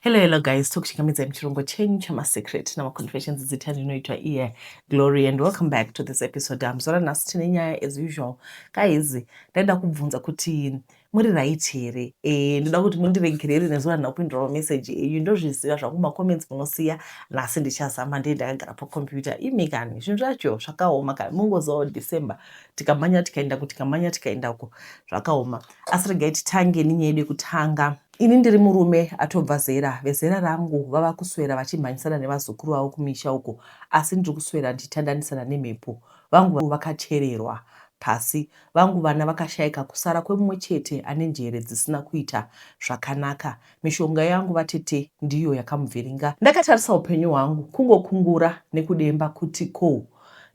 Hello, hello guys, tokuchingamidzai muchirongwa chenyu chamasecret namaconfessions. Zita ndinoitwa iye Glory and welcome back to this episode. Amzora nhasi tine nyaya as usual. Guys, ndaida kubvunza kuti muri right here? Ndoda kuti mundiregerere nezuva rina kupindura mameseji enyu. Ndozviziva zvangu macomments munosiya. Nhasi ndichazama ndiye ndakagara pacomputer. Imi kani, zvinhu zvacho zvakaoma kani. Mungozivawo December tikamanya tikaenda tikamanya tikaenda uko zvakaoma. Asi regai titange nenyaya yedu yekutanga. Ini ndiri murume atobva zera. Vezera rangu vava kuswera vachimhanyisana nevazukuru vavo kumisha uko asi ndiri kuswera ndichitandanisana nemhepo. Vangu vakachererwa pasi. Vangu vana vakashaika kusara kwemumwe chete ane njere dzisina kuita zvakanaka. Mishonga yangu vatete ndiyo yakamuvhiringa. Ndakatarisa upenyu hwangu kungokungura nekudemba kuti ko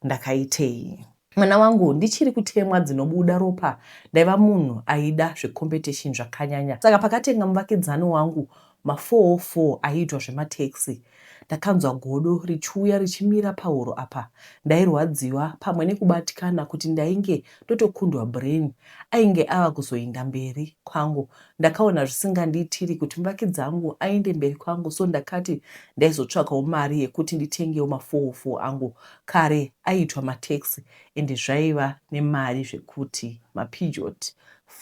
ndakaitei. Mwana wangu ndichiri kutemwa dzinobuda ropa ndaiva munhu aida zvecompetition zvakanyanya saka pakatenga muvakidzani wangu ma 404 aiitwa zvemataxi ndakanzwa godo richiuya richimira pahuro apa ndairwadziwa pamwe nekubatikana kuti ndainge ndotokundwa brain ainge ava kuzoinda mberi kwangu. Ndakaona zvisingandiitiri kuti muvakidzangu aende mberi kwangu so ndakati ndaizotsvakawo mari yekuti nditengewo ma 404 angu. Kare aiitwa mataxi ende zvaiva nemari zvekuti maPeugeot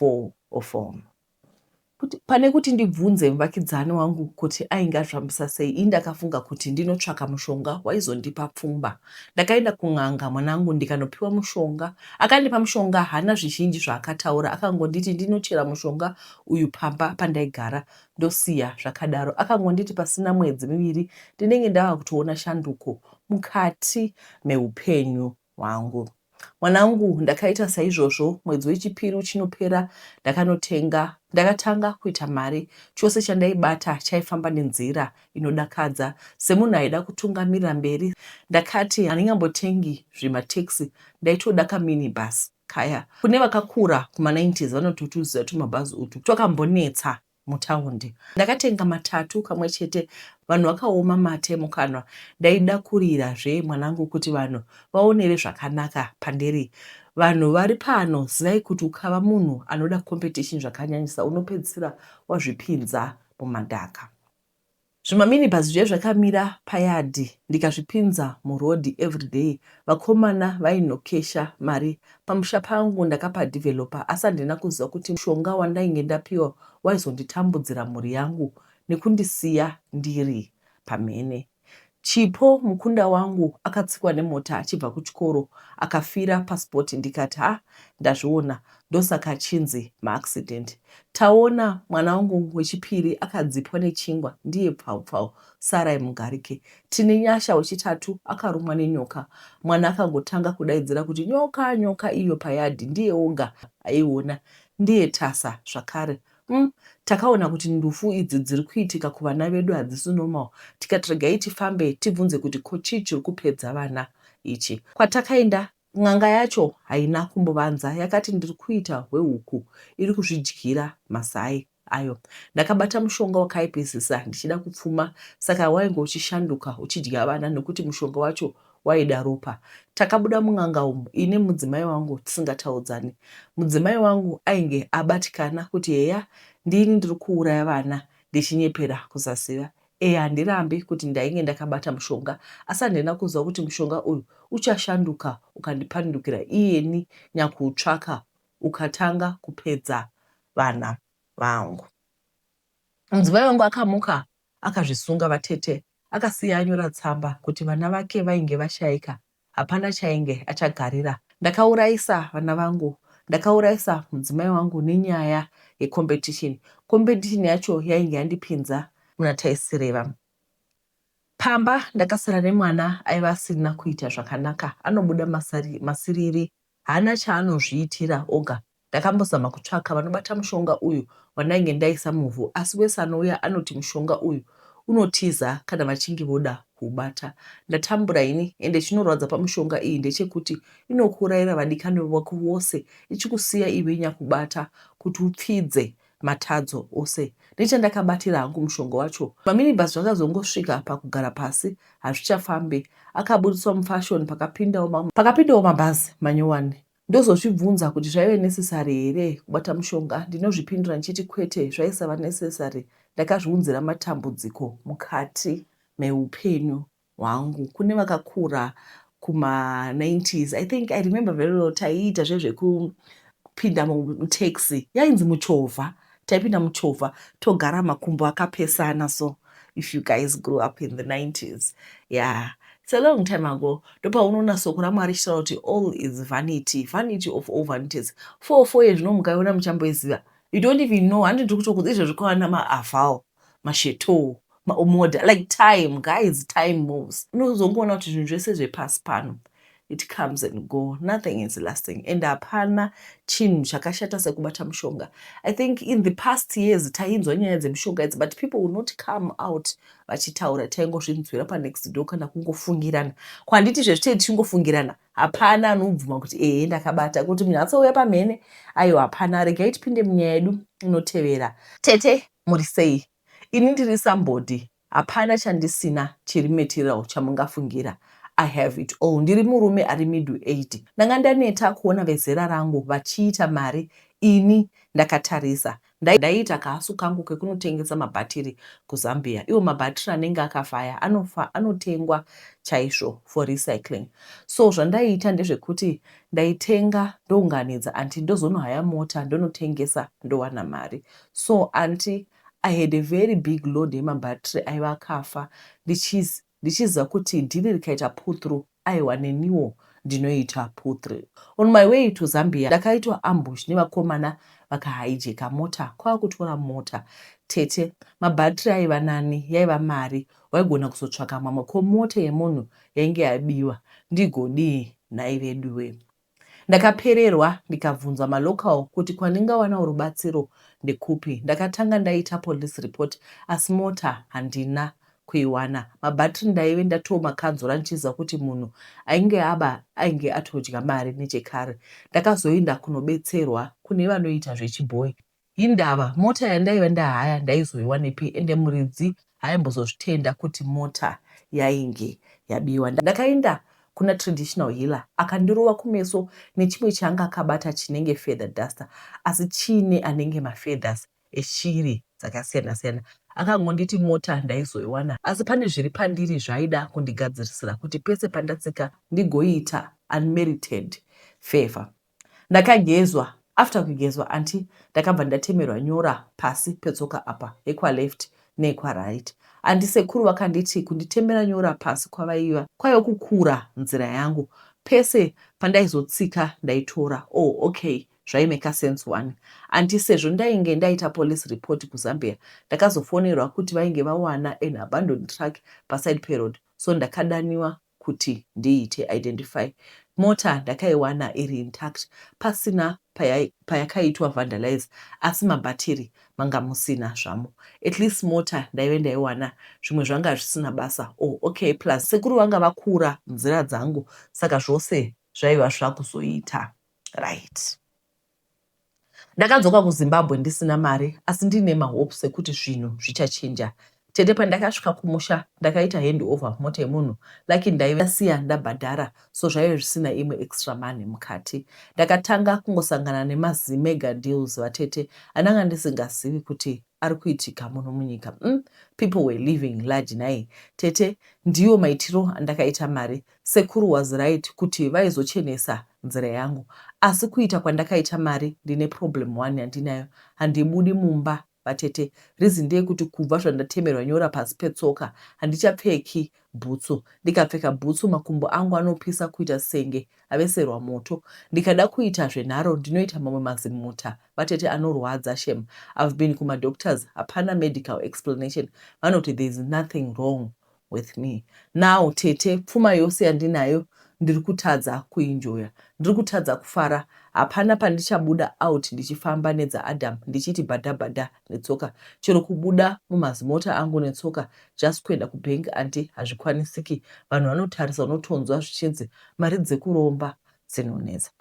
404. Pane kuti ndibvunze muvakidzani wangu kuti ainge azvifambisa sei, ini ndakafunga kuti ndinotsvaka mushonga waizondipa pfumba. Ndakaenda kun'anga mwanangu ndikanopiwa mushonga. Akandipa mushonga haana zvizhinji zvaakataura akangonditi ndinochera mushonga uyu pamba pandaigara ndosiya zvakadaro. Akangonditi pasina mwedzi miviri ndinenge ndava kutoona shanduko mukati meupenyu hwangu. Mwanangu ndakaita saizvozvo mwedzi wechipiri uchinopera ndakanotenga ndakatanga kuita mari chose chandaibata chaifamba nenzira inodakadza semunhu aida kutungamirira mberi ndakati handingambotengi zvimataxi ndaitoda kaminibus kaya kune vakakura kuma 90s vanototuziva tumabhazi utu twakambonetsa mutaundi. Ndakatenga matatu kamwe chete vanhu vakaoma mate mukanwa. Ndaida kurira zve mwanangu kuti vanhu vaonere zvakanaka pandiri. Vanhu vari pano zivai kuti ukava munhu anoda competition zvakanyanyisa unopedzisira wazvipinza mumadhaka. Zvimaminibus zviya zvakamira payard ndikazvipinza muroad everyday vakomana vainokesha mari pamusha pangu ndakapa developer asi handina kuziva kuti mushonga wandainge ndapiwa waizonditambudzira mhuri yangu nekundisiya ndiri pamhene. Chipo mukunda wangu akatsikwa nemota achibva kuchikoro akafira paspot ndikati ha ndazviona ndosaka achinzi maaccident. Taona mwana wangu wechipiri akadzipwa nechingwa ndiye pfau pfau sarai mugarike. Tinenyasha wechitatu akarumwa nenyoka mwana akangotanga kudaidzira kuti nyoka nyoka iyo payard ndiye oga aiona ndiye tasa zvakare Umm takaona kuti ndufu idzi dziri kuitika kuvana vedu hadzisi normal tikati regai tifambe tibvunze kuti ko chii chiri kupedza vana ichi. Kwatakaenda n'anga yacho haina kumbovanza yakati ndiri kuita hwehuku iri kuzvidyira mazai ayo. Ndakabata mushonga wakaipisisa ndichida kupfuma saka wainge uchishanduka uchidya vana nekuti mushonga wacho waida ropa. Takabuda mun'anga umu ini nemudzimai wangu tisingataudzani. Mudzimai wangu ainge abatikana kuti heya ndini ndiri kuuraya vana ndichinyepera kusaziva. Eya handirambi kuti ndainge ndakabata mushonga asi handina kuziva kuti mushonga uyu uchashanduka ukandipandukira iyeni nyakuutsvaka ukatanga kupedza vana vangu. Mudzimai wangu akamuka akazvisunga vatete akasiya anyora tsamba kuti vana vake vainge vashaika hapana chainge achagarira. Ndakaurayisa vana vangu, ndakaurayisa mudzimai wangu nenyaya yecompetition. Competition yacho yainge yandipinza muna taisireva. Pamba ndakasara nemwana aiva asina kuita zvakanaka anobuda masiriri haana chaanozviitira oga Ndakambozama kutsvaka vanobata mushonga uyu wandainge ndaisa muvhu asi wese anouya anoti mushonga uyu unotiza kana vachinge voda kuubata. Ndatambura ini ende chinorwadza pamushonga iyi ndechekuti inokuurayira vadikani vako vose ichikusiya iwe nyakubata kuti upfidze matadzo ose. Nechandakabatira hangu mushonga wacho maminibus zvakazongosvika pakugara pasi hazvichafambe. Akaburitswa mufashion pakapindawo mabhazi manyowani. Ndozozvibvunza kuti zvaive necessary here kubata mushonga ndinozvipindura ndichiti kwete zvaisava necessary. Ndakazviunzira matambudziko mukati meupenyu hwangu. Kune vakakura kuma-90s, I think I remember very well, taiita zvezvekupinda mutaxi yainzi muchovha. Taipinda muchovha togara makumbo akapesana. So if you guys grew up in the 90s, yeah, it's a long time ago. Ndopaunoona soko raMwari richitaura kuti all is vanity, vanity of all vanities. 44 yezvino mukaiona muchamboiziva. You don't even know. Handi ndiri kutokudza izvezvi kwaana maaval masheto maomoda. Like, time, guys, time moves. Unozongoona kuti zvinhu zvese zvepasi pano, it comes and go. Nothing is lasting, and hapana chinhu chakashata sekubata mushonga. I think in the past years tainzwa nyaya dzemishonga idzi, but people will not come out vachitaura. Taingozvinzwira panext door kana kungofungirana. Kwanditi zvezvi tei tichingofungirana, hapana anobvuma kuti ehe, ndakabata. Kuti munhu atsouya pamhene, aiwa, hapana. Regai tipinde munyaya yedu inotevera. Tete, muri sei? Ini ndiri somebody. Hapana chandisina chiri material chamungafungira. I have it all. Ndiri murume ari middle age. Ndanga ndaneta kuona vezera rangu vachiita mari ini ndakatarisa. Ndaiita kahasu kangu kekunotengesa mabhatiri kuZambia. Iwo mabhatiri anenge akafaya anofa anotengwa chaizvo for recycling. So zvandaiita ndezvekuti ndaitenga, ndounganidza, aunty, ndozonohaya mota, ndonotengesa, ndowana mari. So aunty, I had a very big load yemabhatiri aiva akafa, ndichiziva kuti deal rikaita pull through, aiwa, neniwo ndinoita pull through. On my way to Zambia ndakaitwa ambush nevakomana vakahijacka mota, kwava kutora mota. Tete, mabhatiri aiva nani, yaiva mari. Waigona kuzotsvaka mamwe. Ko mota yemunhu yainge yabiwa, ndigodii nhai veduwe? Ndakapererwa. Ndikabvunza malocal kuti kwandingawanawo rubatsiro ndekupi. Ndakatanga ndaita police report, asi mota handina kuiwana. Mabhatiri ndaive ndatomakanzura, ndichiziva kuti munhu ainge aba ainge atodya mari nechekare. Ndakazoenda kunobetserwa kune vanoita zvechibhoi. Indava mota yandaiva ndahaya ndaizoiwanepi? Ende muridzi haimbozozvitenda kuti mota yainge yabiwa. Ndakaenda kuna traditional healer, akandirova kumeso nechimwe chaanga akabata chinenge feather duster, asi chiine anenge mafeathers eshiri dzakasiyana-siyana. Akangonditi mota ndaizoiwana, asi pane zviri pandiri zvaida kundigadzirisira kuti pese pandatsika ndigoita unmerited favor. Ndakagezwa. After kugezwa, aunty, ndakabva ndatemerwa nyora pasi petsoka apa, yekwaleft nekwaright. Aunty, sekuru vakanditi kunditemera nyora pasi kwavaiva kwaiva kukura nzira yangu. Pese pandaizotsika ndaitora. Oh, okay, zvaimake sense one, aunty. Sezvo ndainge ndaita police report kuZambia, ndakazofonerwa kuti vainge vawana an abandoned truck paside peroad. So ndakadaniwa kuti ndiite identify mota. Ndakaiwana iri intact, pasina payakaitwa vandalize, asi mabhatiri manga musina zvamo. At least mota ndaive ndaiwana, zvimwe zvanga zvisina basa. Oh, okay, plus sekuru vanga vakura nzira dzangu, saka zvose zvaiva zvakuzoita right. Ndakadzoka kuZimbabwe ndisina mari, asi ndine mahopes ekuti zvinhu zvichachinja. Tete, pandakasvika kumusha ndakaita hand over mota yemunhu. Lucky ndaive ndasiya ndabhadhara, so zvaive zvisina imwe extra money mukati. Ndakatanga kungosangana nemazimega deals, vatete, andanga ndisingazivi kuti ari kuitika muno munyika. People were living large nai tete. Ndiwo maitiro andakaita mari. Sekuru was right kuti vaizochenesa nzira yangu, asi kuita kwandakaita mari, ndine problem one yandinayo. Handibudi mumba, vatete. Reason ndeyekuti kubva zvandatemerwa nyora pasi petsoka, handichapfeki bhutsu. Ndikapfeka bhutsu, makumbo angu anopisa kuita senge aveserwa moto. Ndikada kuita zvenharo, ndinoita mamwe mazimuta, vatete, anorwadza shem. I've been kumadoctors, hapana medical explanation. Vanoti there is nothing wrong with me. Now tete, pfuma yose yandinayo ndiri kutadza kuenjoya, ndiri kutadza kufara. Hapana pandichabuda out ndichifamba nedzaAdam, ndichiti bhadha bhadha netsoka. Chero kubuda mumazimota angu netsoka just kuenda kubhengi, aunty, hazvikwanisiki. Vanhu vanotarisa. Unotonzwa zvichinzi mari dzekuromba dzinonetsa.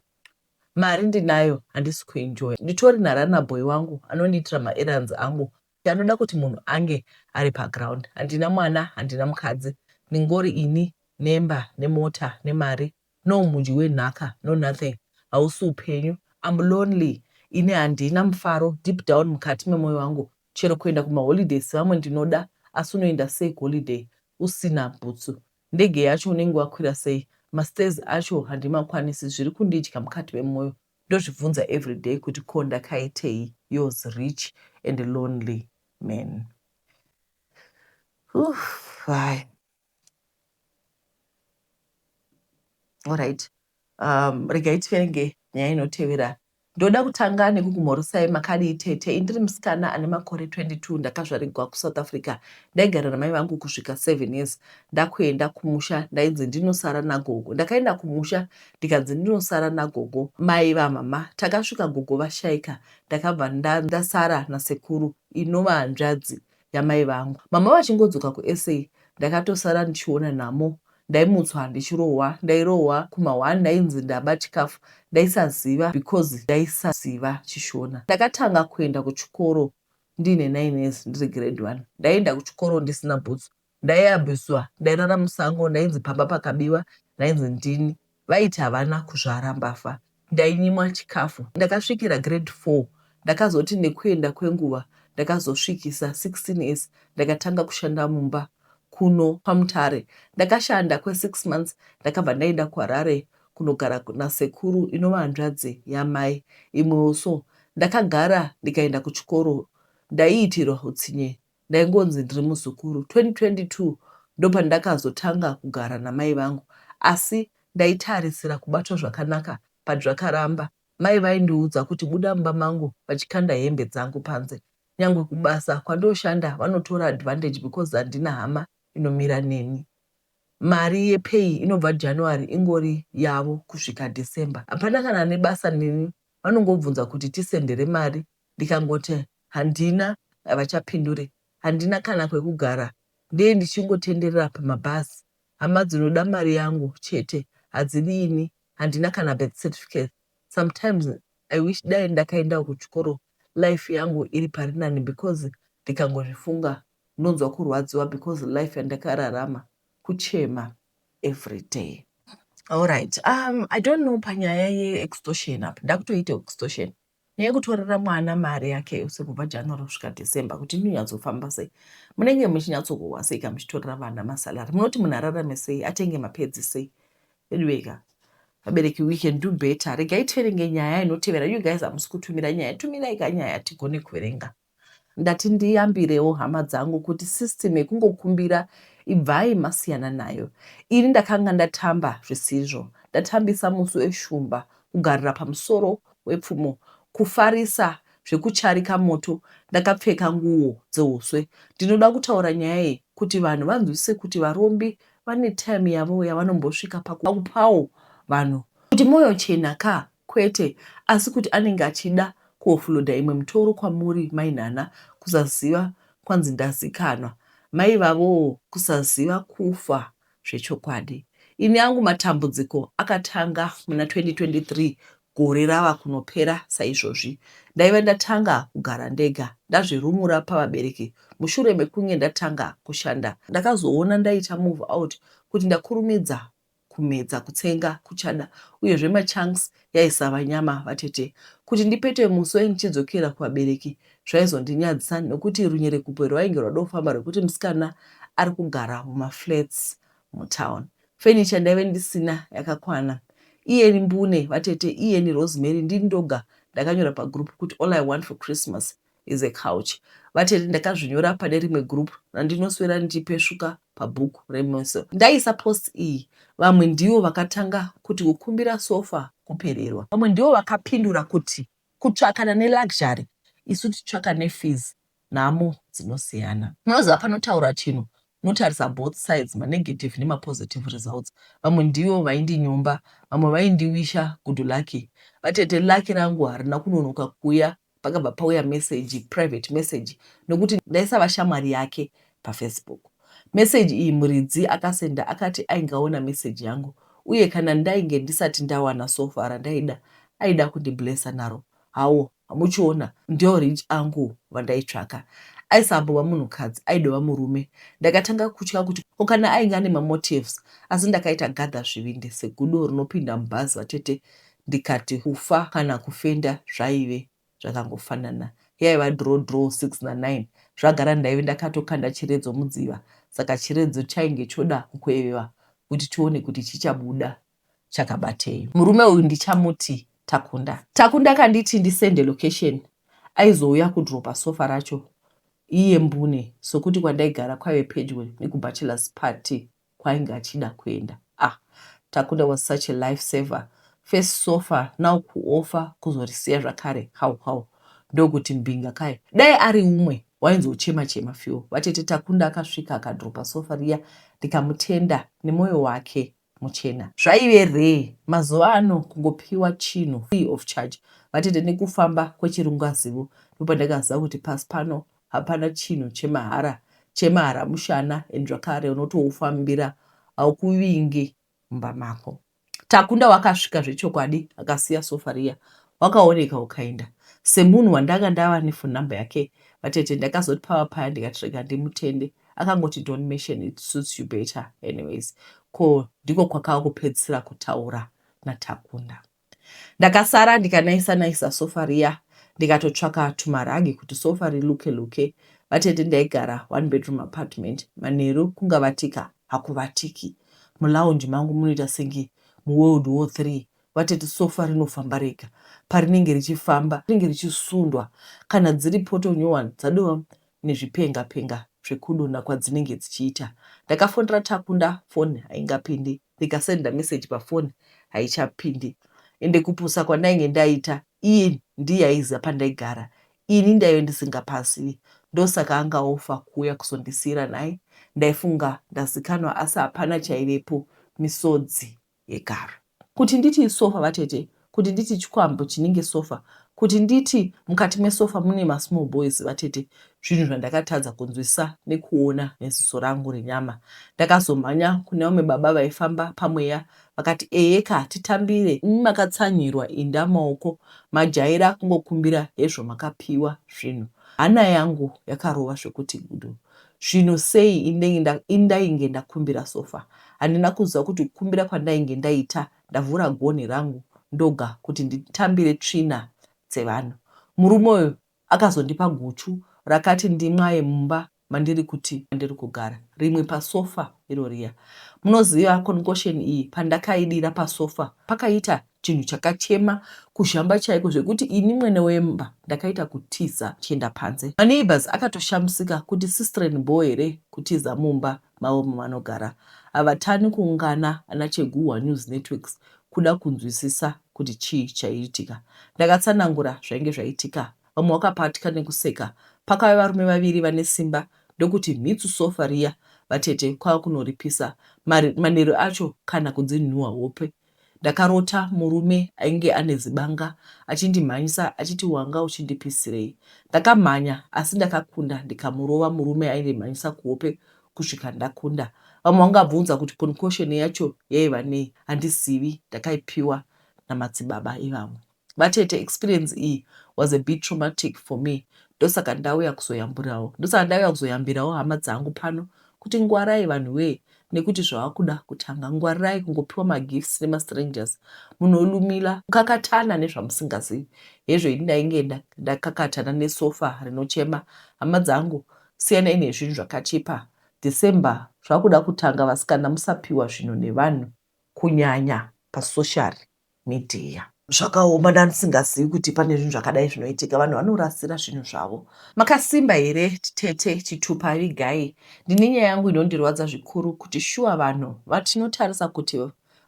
Mari ndinayo, handisi kuenjoya. Nditori naranaboy wangu anondiitira maerrands angu, anoda kuti munhu ange ari paground. Handina mwana, handina mukadzi, ndingori ini nemba nemota nemari. No mudyi wenhaka, no nothing. Hausi upenyu. I'm lonely ini, handina mufaro. Deep down mukati memwoyo wangu. Chero kuenda kumaholiday sevamwe ndinoda asi unoenda sei kuholiday usina bhutsu? Ndege yacho unenge wakwira sei? Mastairs acho handimakwanisi zviri kundidya mukati memoyo. Ndozvibvunza everyday kuti ko ndakaitei? Yours rich and lonely man. Oof, hai. Alright. Regai tiverenge nyaya inotevera. Ndoda kutanga nekukumhorosai makadii tete. Ini ndiri musikana ane makore 22 ndakazvarigwa kuSouth Africa. Ndaigara namai vangu kusvika 7 years. Ndakuenda kumusha ndainzi ndinosara nagogo. Ndakaenda kumusha ndikanzi ndinosara nagogo mai vamama. Takasvika gogo vashaika ndakabva ndasara nasekuru inova hanzvadzi yamai vangu. Mama vachingodzoka kuSA ndakatosara ndichiona nhamo. Ndaimutswa ndichirohwa, ndairohwa kuma one ndainzi ndaba chikafu. Ndaisaziva because ndaisaziva chiShona. Ndakatanga kuenda kuchikoro ndiine nine years ndiri grade one. Ndaienda kuchikoro ndisina bhutsu. Ndaiabuswa, ndairara musango, ndainzi pamba pakabiwa, ndainzi ndini. Vaiti havana kuzvara mbavha. Ndainyimwa chikafu. Ndakasvikira grade four. Ndakazoti nekuenda kwenguva ndakazosvikisa 16 years ndakatanga kushanda mumba kuno kwaMutare. Ndakashanda kwesix months ndakabva ndaenda kuHarare kunogara nasekuru inova hanzvadzi yamai imwewo so. Ndakagara ndikaenda kuchikoro. Ndaiitirwa hutsinye Ndaingonzi ndiri muzukuru. 2022 ndopandakazotanga kugara namai vangu asi ndaitarisira kubatwa zvakanaka but zvakaramba. Mai vaindiudza kuti buda mumba mangu vachikanda hembe dzangu panze. Nyangwe kubasa kwandoshanda vanotora advantage because handina hama inomira neni. Mari yepay inobva January ingori yavo kusvika December. Hapana kana ane basa neni vanongobvunza kuti tisendere mari ndikangoti handina havachapindure. Handina kana kwekugara ndee ndichingotenderera pamabhazi. Hama dzinoda mari yangu chete hadzidi ini handina kana birth certificate. Sometimes I wish dai ndakaendawo kuchikoro life yangu iri parinani because ndikangozvifunga ndinonzwa kurwadziwa because life yandakararama kuchema everyday. Alright, I don't know panyaya yeextortion apa ndakutoita extortion. Nyaya yekutorera mwana mari yake yose kubva January kusvika December kuti inonyatsofamba sei? Munenge muchinyatsokuhwa sei ka muchitorera vana masalary? Munoti munhu ararame sei? Atenge mapedzi sei? Anyway ka vabereki we can do better. Regai tiverenge nyaya inotevera. You guys hamusi kutumira nyaya. Tumirai ka nyaya tigone kuverenga. Ndati ndiyambirewo hama dzangu kuti system yekungokumbira ibvai masiyana nayo. Ini ndakanga ndatamba zvisizvo. Ndatambisa musi weshumba, kugarira pamusoro wepfumo, kufarisa zvekucharika moto ndakapfeka nguwo dzehuswe. Ndinoda kutaura nyaya iyi kuti vanhu vanzwisise kuti varombi vane time yavo yavanombosvika pakupawo vanhu kuti moyochena ka Kwete, asi kuti anenge achida kuoffloader imwe mitoro kwamuri mai Nana kusaziva kwanzi ndazikanwa. Mai ivavowo kusaziva kufa zvechokwadi. Ini angu matambudziko akatanga muna 2023 gore rava kunopera saizvozvi. Ndaiva ndatanga kugara ndega ndazvirumura pavabereki mushure mekunge ndatanga kushanda. Ndakazoona ndaita move out kuti ndakurumidza kumedza kutsenga kuchada uyezve machunks yaisava nyama vatete. Kuti ndipete muswe ndichidzokera kuvabereki zvaizondinyadzisa nokuti runyerekupe rwainge rwadofamba rwekuti musikana ari kugara mumaflats mutown. Furniture ndaive ndisina yakakwana. Iyeni mbune vatete iyeni Rosemary ndini ndoga ndakanyora pagroup kuti all I want for Christmas is a couch. Vatete ndakazvinyora pane rimwe group randinoswera ndichipesvuka pabook remeso. Ndaisa post iyi vamwe ndivo vakatanga kuti kukumbira sofa kupererwa. Vamwe ndivo vakapindura kuti kutsvakana neluxury isu tichitsvaka nefees nhamo dzinosiyana. Munoziva panotaura chinhu unotarisa both sides manegative nemapositive results. Vamwe ndivo vaindinyomba vamwe vaindiwisha good lucky. Vatete lucky rangu harina kunonoka kuuya Pakabva pauya message, private message nokuti ndaisava shamwari yake paFacebook. Message iyi muridzi akasenda akati ainge aona message yangu uye kana ndainge ndisati ndawana sofa randaida aida kundiblesser naro. Hawo muchiona ndio rich uncle vandaitsvaka. Aisambova munhukadzi aidova murume. Ndakatanga kutya kuti ko kana ainge ane mamotives asi ndakaita gather zvivindi segudo rinopinda mubhazi vatete ndikati kufa kana kufenda zvaive zvakangofanana. Yaiva draw draw 6 na 9. Zvagara ndaive ndakatokanda chiredzo mudziva saka chiredzo chainge choda kukweveva kuti tione kuti chichabuda chakabatei. Murume uyu ndichamuti Takunda. Takunda akanditi ndisende location aizouya kudropa sofa racho iye mbune sokuti kwandaigara kwaive pedyo nekubachelors party kwaainge achida kuenda. Ah Takunda was such a life saver. First sofa now kuofa kuzorisiya zvakare how how ndokuti mbinga kai. Dai ari umwe wainzochema chema fuel. Vatete Takunda akasvika akadropa sofa riya ndikamutenda nemoyo wake muchena. Zvaive rare mazuva ano kungopiwa chinhu free of charge. Vatete nekufamba kwechirungazivo ndopandakaziva kuti pasi pano hapana chinhu chemahara. Chemahara mushana and zvakare unotoufambira haukuvingi mumba mako. Takunda wakasvika zvechokwadi akasiya sofa riya wakaoneka ukaenda. Semunhu wandanga ndava nephone number yake vatete ndakazoti pava paya ndikati rega ndimutende akangoti don't mention it suits you better anyways ko ndiko kwakava kupedzisira kutaura naTakunda. Ndakasara ndikanaisa naisa sofa riya ndikatotsvaka tumaragi kuti sofa riluke luke. Vatete ndaigara one bedroom apartment manheru kungavatika hakuvatiki. Mulounge mangu munoita senge muWorld War 3 vatete sofa rinofamba rega parinenge richifamba rinenge richisundwa kana dziri poto nyowani dzadova nezvipenga penga zvekudonha kwadzinenge dzichiita. Ndakafonera Takunda foni haingapindi ndikasenda message pafoni haichapindi ende kupusa kwandainge ndaita iye ndiye aiziva pandaigara ini ndaive ndisingapazivi ndosaka anga ofa kuuya kuzondisiira nhai ndaifunga ndazikanwa asi hapana chaivepo misodzi yegaro. Kuti nditi isofa vatete, kuti nditi chikwambo chinenge sofa, kuti nditi mukati mesofa mune masmall boys vatete, zvinhu zvandakatadza kunzwisisa nekuona neziso rangu renyama. Ndakazomhanya kune vamwe baba vaifamba pamweya vakati eheka titambire, imi makatsanyirwa inda maoko majaira kungokumbira hezvo makapiwa zvinhu. Hana yangu yakarova zvekuti gudu. Zvino sei indainge ndakumbira sofa? Handina kuziva kuti kukumbira kwandainge ndaita ndavhura gonhi rangu ndoga kuti nditambire tsvina dzevanhu. Murume uyu akazondipa guchu rakati ndimwaye mumba mandiri kuti mandiri kugara, rimwe pasofa iro riya. Munoziva concoction iyi pandakaidira pasofa pakaita chinhu chakachema kuzhamba chaiko zvekuti ini mwene wemba ndakaita kutiza ndichienda panze. Maneighbours akatoshamisika kuti sistren bhoo here kutiza mumba mavo mavanogara. Havatani kuungana ana Cheguhwa News Networks kuda kunzwisisa kuti chii chaiitika. Ndakatsanangura zvainge zvaitika vamwe vakapatya nekuseka. Pakauya varume vaviri vane simba ndokuti mhitsu sofa riya vatete kwava kunoripisa. Manheru acho kana kudzinhuwa hope. Ndakarota murume ainge ane zibanga achindimhanyisa achiti wanga uchindipisirei. Ndakamhanya asi ndakakunda ndikamurova murume aindimhanyisa kuhope kusvika ndakunda. Vamwe vangabvunza kuti concoction yacho yaiva nei handizivi ndakaipiwa namadzibaba ivavo. Vatete experience iyi was a bit traumatic for me ndosaka ndauya kuzoyamburawo ndosaka ndauya kuzoyambirawo hama dzangu pano kuti ngwarai vanhu wee nekuti zvavakuda kutanga ngwarirai kungopiwa magifts nemastrangers munolumila kukakatana nezvamusingazivi hezvo ini ndainge ndakakatana nesofa rinochema hama dzangu siyanai nezvinhu zvakachipa December zvakuda kutanga vasikana musapiwa zvinhu nevanhu kunyanya pasoshari midhiya. Zvakaoma ndandisingazivi kuti pane zvinhu zvakadai zvinoitika vanhu vanorasira zvinhu zvavo. Makasimba here tete chitupa vigai ndine nyaya yangu inondirwadza zvikuru kuti shuwa vanhu vatinotarisa kuti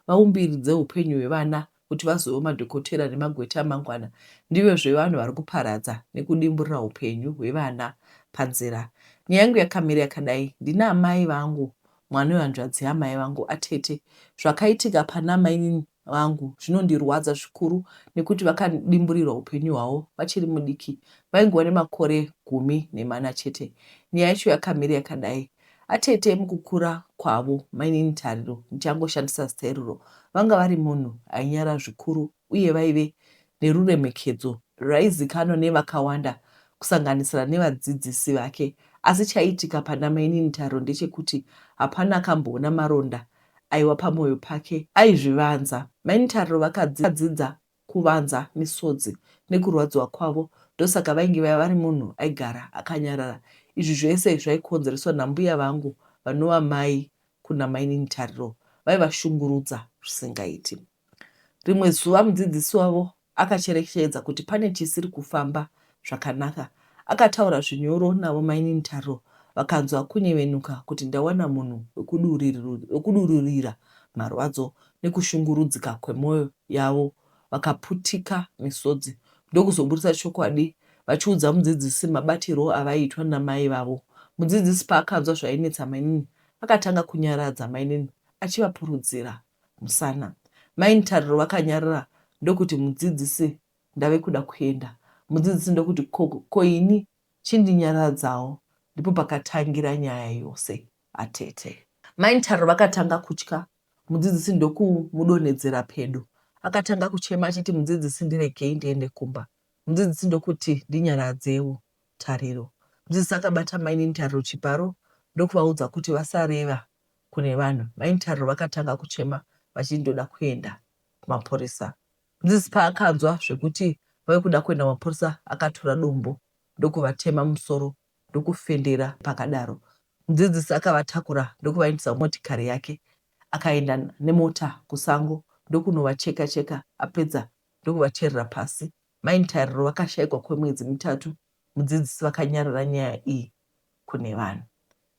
vaumbiridze upenyu hwevana kuti vazovewo madhokotera nemagweta amangwana ndivozve vanhu vari kuparadza nekudimburira upenyu hwevana panzira. Nyaya yangu yakamira yakadai ndina amai vangu mwana wehanzvadzi yaamai vangu atete. Zvakaitika pana mainini vangu zvinondirwadza zvikuru nekuti vakadimburirwa upenyu hwavo vachiri mudiki vaingova nemakore 14 chete. Nyaya yacho yakamira yakadai. Atete mukukura kwavo mainini Tariro ndichangoshandisa zita iroro vanga vari munhu ainyara zvikuru uye vaive neruremekedzo rwaizikanwa nevakawanda kusanganisira nevadzidzisi vake. Asi chaiitika pana mainini Tariro ndechekuti hapana akamboona maronda aiwa pamoyo pake. Aizvivanza. Mainini Tariro vakadzidza kuvanza misodzi nekurwadziwa kwavo. Ndosaka vainge vari munhu aigara akanyarara. Izvi zvese zvaikonzereswa nambuya vangu vanova mai kuna mainini Tariro vaivashungurudza zvisingaiti. Rimwe zuva mudzidzisi wavo akacherechedza kuti pane chisiri kufamba zvakanaka. Akataura zvinyoro navo mainini Tariro vakanzwa kunyevenuka kuti ndawana munhu wekudururira marwadzo nekushungurudzika kwemwoyo yavo vakaputika misodzi ndokuzoburitsa chokwadi vachiudza mudzidzisi mabatirwo avaiitwa namai vavo. Mudzidzisi paakanzwa zvainetsa mainini akatanga kunyaradza mainini achivapurudzira musana. Maini Tariro vakanyarara ndokuti mudzidzisi ndave kuda kuenda. Mudzidzisi ndokuti ko ini chindinyaradzawo. Ndipo pakatangira nyaya yose atete. Maini Tariro vakatanga kutya mudzidzisi ndokumudonhedzera pedo. Akatanga kuchema achiti mudzidzisi ndiregei ndiende kumba. Mudzidzisi ndokuti ndinyaradzewo Tariro. Mudzidzisi akabata mainini Tariro chibharo ndokuvaudza kuti vasareva kune vanhu. Maini Tariro vakatanga kuchema vachiti ndoda kuenda kumapurisa. Mudzidzisi paakanzwa zvekuti vave kuda kuenda kumapurisa akatora dombo ndokuvatema musoro ndokufendera pakadaro. Mudzidzisi akavatakura ndokuvaendesa kumotikari yake akaenda nemota kusango ndokunovacheka cheka apedza ndokuvacherera pasi. Maini Tariro vakashaikwa kwemwedzi mitatu mudzidzisi vakanyarara nyaya iyi kune vanhu.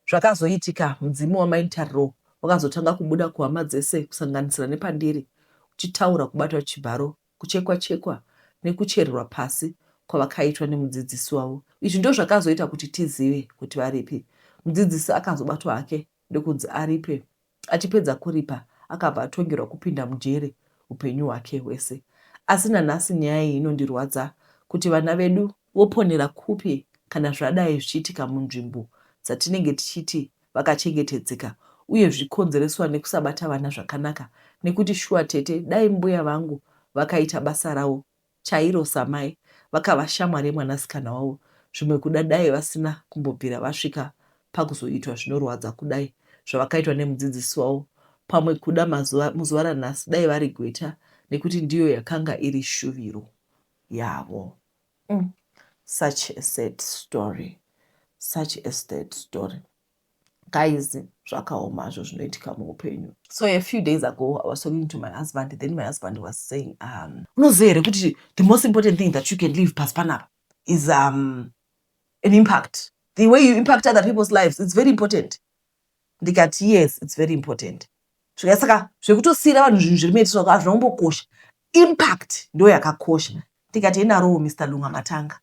Zvakazoitika mudzimu wamaini Tariro wakazotanga kubuda kuhama dzese kusanganisira nepandiri uchitaura kubatwa chibharo, kuchekwa chekwa nekuchererwa pasi kwavakaitwa nemudzidzisi wavo. Izvi ndozvakazoita kuti tizive kuti varipi. Mudzidzisi akazobatwa hake ndokunzi aripe. Achipedza kuripa akabva atongerwa kupinda mujere hupenyu hwake hwese. Asi nanhasi nyaya iyi inondirwadza kuti vana vedu voponera kupi kana zvadai zvichiitika munzvimbo dzatinenge tichiti vakachengetedzeka uye zvichikonzereswa nekusabata vana zvakanaka nekuti shuwa tete dai mbuya vangu vakaita basa ravo chairo samai vakava shamwari yemwanasikana wavo zvimwe kuda dai vasina kumbobvira vasvika pakuzoitwa zvinorwadza kudai zvavakaitwa nemudzidzisi wavo pamwe kuda mazuva muzuva ranhasi dai vari gweta nekuti ndiyo yakanga iri shuviro yavo. Such a sad story, such a sad story guys. Zvakaoma hazvo zvinoitika muupenyu. So a few days ago I was talking to my husband, then my husband was saying, unoziva here kuti the most important thing that you can leave pasi panapa is an impact? The way you impact other people's lives, it's very important. Ndikati, "Yes, it's very important." Zvika saka zvekutosiyira vanhu zvinhu zviri maitiro hazvina kumbokosha, impact ndo yakakosha. Ndikati, "Henarowo Mr Lunga matanga."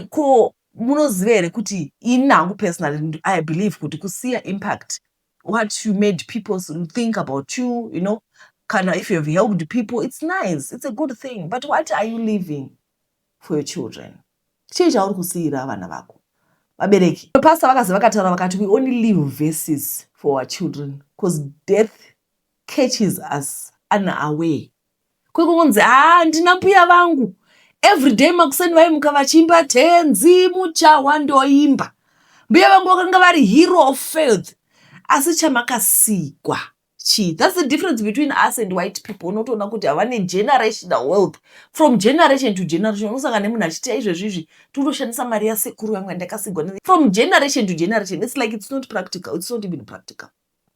Ko munoziva here kuti ini hangu personally I believe kuti kusiya impact, what you made people think about you, kana if you have helped people, it's nice, it's a good thing, but what are you leaving for your children? Chii chauri kusiyira vana vako? Vabereki, pastor vakazi vakataura vakati we only leave verses for our children because death catches us unaware. Kwekungonzi, "Ha, ndina mbuya vangu, everyday makuseni vaimuka vachiimba tenzi muchawa ndoimba, mbuya vangu vakanga vari hero of faith." Asi chamakasikwa chii? That's the difference between us and white people. Unotoona kuti havane generational wealth from generation to generation. Unosangana nemunhu achiti, "Aizvezvi izvi tirikutoshandisa mari yasekuru yangu yandakasigwa from generation to generation." It's like it's not practical, it's not even practical,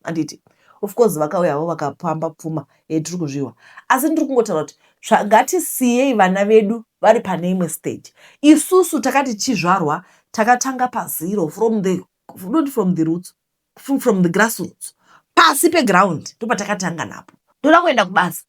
handiti? Of course vakauya vakapamba pfuma, tiri kuzviwa, asi ndiri kungotaura kuti ngatisiyei vana vedu vari pane imwe stage. Isusu takati tichizvarwa takatanga pazero, from the, not from the roots, from the grassroots, pasi peground ndopatakatanga napo. Ndoda kuenda kubasa,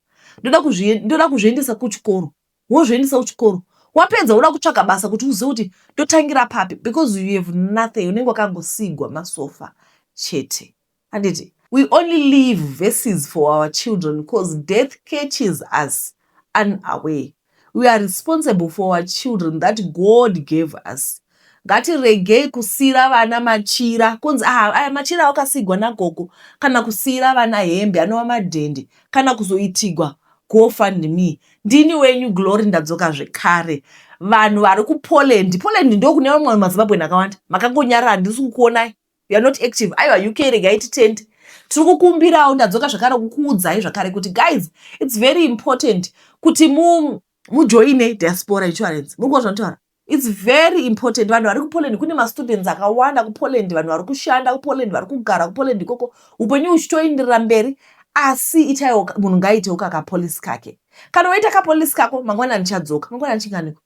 ndoda kuzviendesa kuchikoro, wozviendesa kuchikoro, wapedza woda kutsvaga basa kuti uzive kuti ndotangira papi, because you have nothing, unenge wakangosigwa masofa chete, handiti? We only leave verses for our children because death catches us unaware. We are responsible for our children that God gave us. Ngatiregei kusiyira vana machira kunzi, "Ah, aya machira akasigwa nagogo," kana kusiyira vana hembe anova madhende, kana kuzoitigwa GoFundMe. Ndini wenyu Glory, ndadzoka zvekare. Vanhu vari kuPoland, Poland ndokune vamwe maZimbabwean akawanda, makangonyarara, handisi kukuonai, you are not active. Aiwa, UK, regai titende, tiri kukumbirawo. Ndadzoka zvakare kukuudzai zvakare kuti guys, it's very important kuti mu Mujoine diaspora insurance. Muri kuva zvanotaura, it's very important. Vanhu vari kuPoland, kune mastudents akawanda kuPoland, vanhu vari kushanda kuPoland, vari kugara kuPoland ikoko, upenyu huchitoenderera mberi. Asi itaiwo, munhu ngaaitewo kakapolicy kake. Kana waita kapolicy kako, mangwana ndichadzoka. Mangwana ndichinganiko?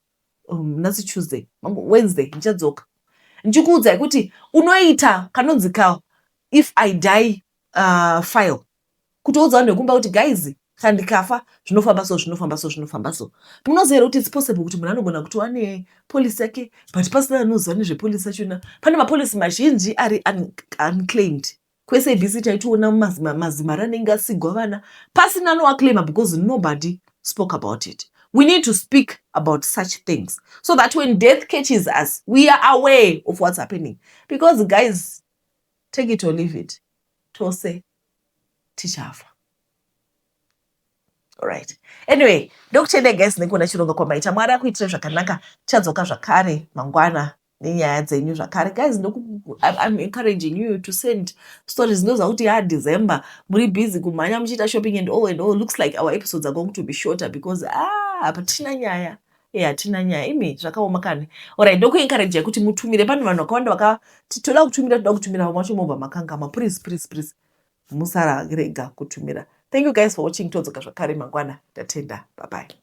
Nhasi Tuesday, Wednesday ndichadzoka ndichikuudzai kuti unoita kanonzi ka "If I Die" file, kutoudza vanhu vekumba kuti, "Guys, kana ndikafa zvinofamba so, zvinofamba so, zvinofamba so." Munoziva here kuti it's possible kuti munhu anogona kutova nepolicy yake, but pasina anoziva nezvepolicy yachona? Pane mapolicy mazhinji ari unclaimed. KweSABC taitoona mazimari anenge asigwa vana pasina anoaclaima because nobody spoke about it. We need to speak about such things so that when death catches us, we are aware of what's happening, because guys, take it or leave it, tose tichafa. Alright, anyway, ndokutendai guys nekuona chirongwa kwamaita. Mwari akuitire zvakanaka. Tichadzoka zvakare mangwana nenyaya dzenyu zvakare. Guys, I'm encouraging you to send stories. Ndoziva kuti ya December muri busy kumhanya muchiita shopping and all and all. Looks like our episodes are going to be shorter because, ah, hapatina nyaya. E, hatina nyaya imi, zvakaoma kani. Alright, ndokuencouragei kuti mutumire. Pane vanhu vakawanda vakati toda kutumira, toda kutumira, vamwe vacho mobva makangama. Please, please, please, musarega kutumira. Thank you guys for watching. Todzoka zvakare mangwana. Ndatenda, bye bye.